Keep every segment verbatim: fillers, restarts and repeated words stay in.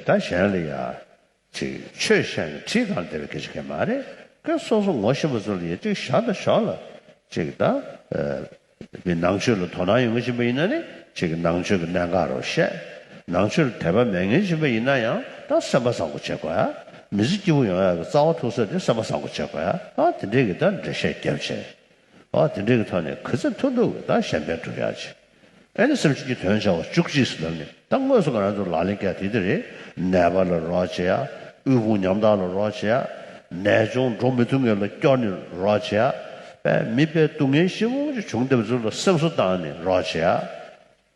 ད་གཞན་ལ་ཡ་ཅིག་ཆོས་བཤད་ནས་ཁྲིད་གང་བསྡད་པའི་སྐད་ཆ་གང་མ་རེད། ཀྱེ་སོ་སོ་ངོ་ཤེས་པ་ཚོ་ལ་ཡ་ཅིག་བཞག་དང་ཞོག་ལ་ཅིག་ད། མི་ནང་ཆོས་ལ་དོ་སྣང་ཡོད་མཁན་ཞིག་ཡིན་ན་ནི་ཅིག་ནང་ཆོས་ཀྱི་གནད་འགག་རོ་བཤད། ནང་ཆོས་ལ་དད་པ་མེད་མཁན་ཞིག་ཡིན་ན་ཡང་ད་སེམས་པ་བཟང་པོ་བྱེད་དགོས་ཡ། མི་ཚེ་སྐྱིད་པོ་ཡོང་ཡག་གི་རྩ་བ་ཐུག་ས་དེ་སེམས་པ་བཟང་པོ་བྱེད་དགོས་ཡ། ཨ་དེ་འདྲས་ཀྱི་ད་འགྲེལ་བཤད་རྒྱབ་བྱས། ཨ་དེ་འདྲས་ཀྱི་ཐོག་ནས་ག་ཚོད་ཐུབ་ཐུབ་ཀྱི་ད་གཞན་ཕན་སྒྲུབ་ཡག་ཅིག་ཨེ་ནི་སེམས་ཅན་གྱི་དོན་བྱ་བ་བཅུ་གཅིག་ཟེར་ལབ་ནས་ད་དངོས་སུ་ང་རང་ཚོ་ལག་ལེན་བཀལ་དེ་དེ་རེད། ནད་པ་ལ་རོགས་བྱེད་ཡ། དབུལ་ཕོངས་ཉམ་ཐག་ལ་རོགས་བྱེད་ཡ། ནད་གཅོང་འགྲོ་མི་ཐུབ་མཁན་ལ་སྐྱོར་ནས་རོགས་བྱེད་ཡ། དཔེ་མི་དཔེ་སྡུག་བསྔལ་ཞེ་པོ་ཅིག་བྱུང་བསྡད་པ་ཚོ་ལ་སེམས་གསོ་བཏང་ནས་རོགས་བྱེད་ཡ།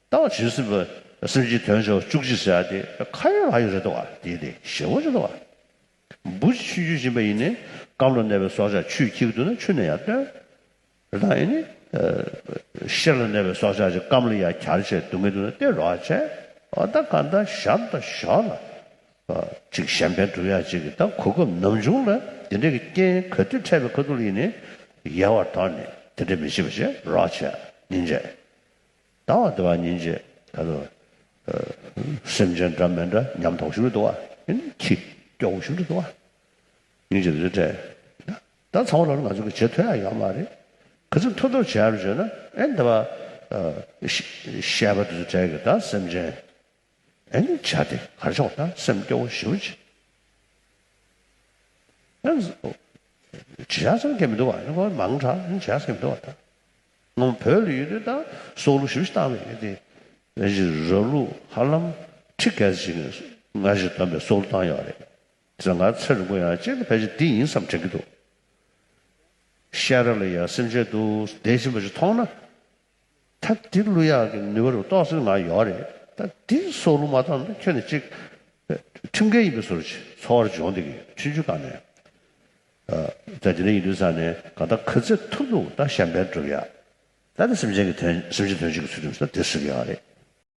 ད་བ་བྱིན་ཟིན་པ་སེམས་ཅན་དོན་བྱ་བ་བཅུ་གཅིག་ཟེར་ཡ་དེ་ཁ་ཡོད་ལག་ཡོད་རེད་དོ་བ། དེ་དེ་ཞེ་པོ་ཅིག་འདུག་བ། འབུ་ཆུང་ཆུང་ཡིན་པ་ཡིན་ནའི་རྐངམ་ལ་གནས་པའི་སྲོག་ཆགས་ཆུས་འཁྱེར་གྱི་འདུག་ན་ཆུ་ནས་ཡར་བཏོན། རེད་ད་ཡིན་ནི། ཤེལ་ལ་གནས་པའི་སྲོག་ཆགས་ཅིག་རྐངམ་ལ་ཡར་གྱར་བྱས་སྡུག་བསྔལ་འདུག་ན་དེ་རོགས་བྱས། འོ་ད་གང་ལྟར་བཞག་ད་ཞོག་ལ། ཅིག་གཞན་ཕན་སྒྲུབ་ཡག་ཅིག་གི་ད་གོ་སྐབས་ནམ་བྱུང་ལ་དེ་འདྲའི་གི་རྐྱེན་ག་དུས་འཕྲད་པའི་ཁ་ཐུག་ལ་ཡིན་ནི། ཡལ་བར་དོར་ནས་དེ་འདྲ་མི་བྱེད་པ་བྱས་རོགས་བྱས་སྙིང་རྗེ། ད་བ་དེ་བ་སྙིང་རྗེ་ད་དུ། སེམས་ཅན་འདྲ་མི་འདྲ་ཉམ་ཐག་ཞིག་རེད་འདུག་བ། ཨེ་ནི་ཁྱི་སྐྱོ་བོ་ཞིག་རེད་འདུག་བ། སྙིང་རྗེ་དེ་འདྲ་སྤྲད། ད་ཚང་མ་ལ་ང་ཚོ་གི་བྱེད་ཐུབ་ཡ་ཡོད་མ་རེད། ག་ཚོད་ཐུབ་ཐུབ་བྱས་རུ་བྱས་ན་ཨེ་འདི་བ། བཤད་པ་དེ་ཚོ་གྲས་ཀྱི་ད་སེམས་ཅན། ཨེ་ནི་བྱ་དེ་གར་ཆོག་ད་སེམས་སྐྱོ་བོ་ཞེ་པོ་ཅིག་ཨེ་ནི་བྱ་ཚང་གི་མི་འདུག་བ། ཨེ་ནི་མང་དྲགས་ཨེ་ནི་བྱ་ཚང་གི་མི་འདུག་བ་ད། ང་བོད་ལ་ཡོད་དུས་ད་སྲོག་བླུ་ཞེ་པོ་ཅིག་བཏང་བས་ཨེ་དེ། ཨེ་ཅིག་ར་ལུག་ཧ་ལམ་ཁྲི་ག་ཚོད་ཅིག་ང་ཞིག་འདོན་པའི་སྲོག་བླུ་བཏང་ཡོད་རེད། དེ་ང་ཚེ་རིང་པོ་ཡང་གཅིག་ལ་ཕལ་ཆེར་འདི་ཡིན་བསམ་དྲན་གྱི་འདུག་ཤ་ར་ལ་ཡ་སེམས་ཅན་འདུག་བསྡད་བཞིན་པ་ཞིག་མཐོང་ན། ད་འདི་བླུ་ཡག་གི་ནུས་པ་རུ་ཏོག་ཙམ་ང་ཡོད་རེད། ད་འདི་སྲོག་བླུ་མ་བཏང་ན་ཁྱོད་ནི་གཅིག་ཁྲིམས་འགལ་ཡིན་པའི་བཟོ་འདྲ་ཅིག་འཚོ་བར་སྦྱོང་བསྡད་ཀྱི་ཡོད་ཆུང་ཆུང་སྒང་ནས། ད་དེ་འདྲ་ཡིན་དུས་ཙང་ནས་གང་ལྟར་ག་ཚོད་ཐུབ་ཐུབ་ད་གཞན་ཕན་སྒྲུབ་ཡག་ད་ནི་སེམས་ཅན་གྱི་དོན་སེམས་ཅན་དོན་བྱེད་ཀྱི་ཚུལ་ཁྲིམས་སུ་དེ་ཟེར་གྱི་ཡོད་རེད།